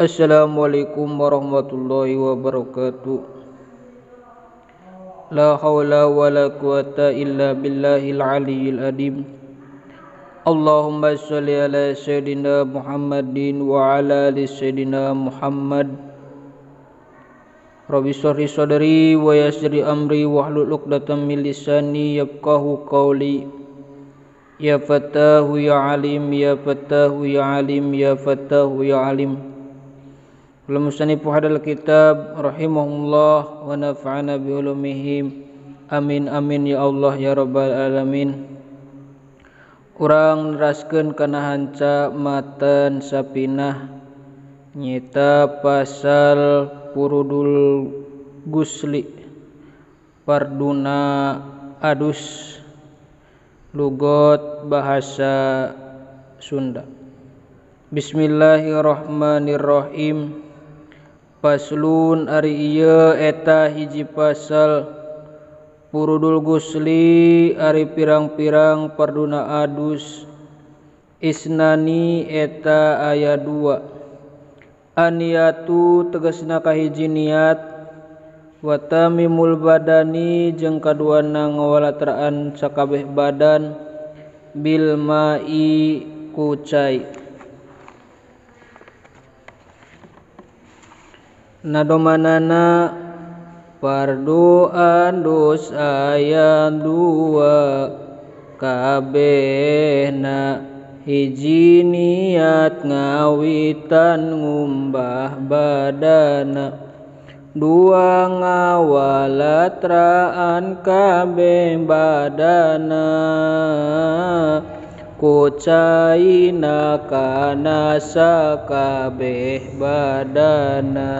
Assalamualaikum warahmatullahi wabarakatuh. La hawla wa la quwata illa billahil aliyyil adim. Allahumma sholli ala sayyidina Muhammadin wa ala ali sayyidina Muhammad. Rabbi shrah li sadri wa yassir li amri wahlul 'uqdatam min lisani yafqahu qawli. Ya Fattahu ya Alim, ya Fattahu ya Alim, ya Fattahu ya Alim. Al-musannif hadal kitab rahimahullah wa nafa'ana bi ulumihim. Amin amin ya Allah ya rabbal alamin. Urang neraskeun kana hanca matan sapinah nyeta pasal purudul gusli parduna adus lugot bahasa Sunda. Bismillahirrahmanirrahim. Paslun ari ieu eta hiji pasal purudul gusli ari pirang-pirang parduna adus isnani eta aya dua. Aniatu tegasna kahiji niat wa tamimul badani jeung kaduana ngawalatraan sakabeh badan bil ma'i ku cai. Nadomanana fardu andus aya dua kabehna hiji niat ngawitan ngumbah badana dua ngawalatraan kabeh badana ku caina kana sakabeh badana.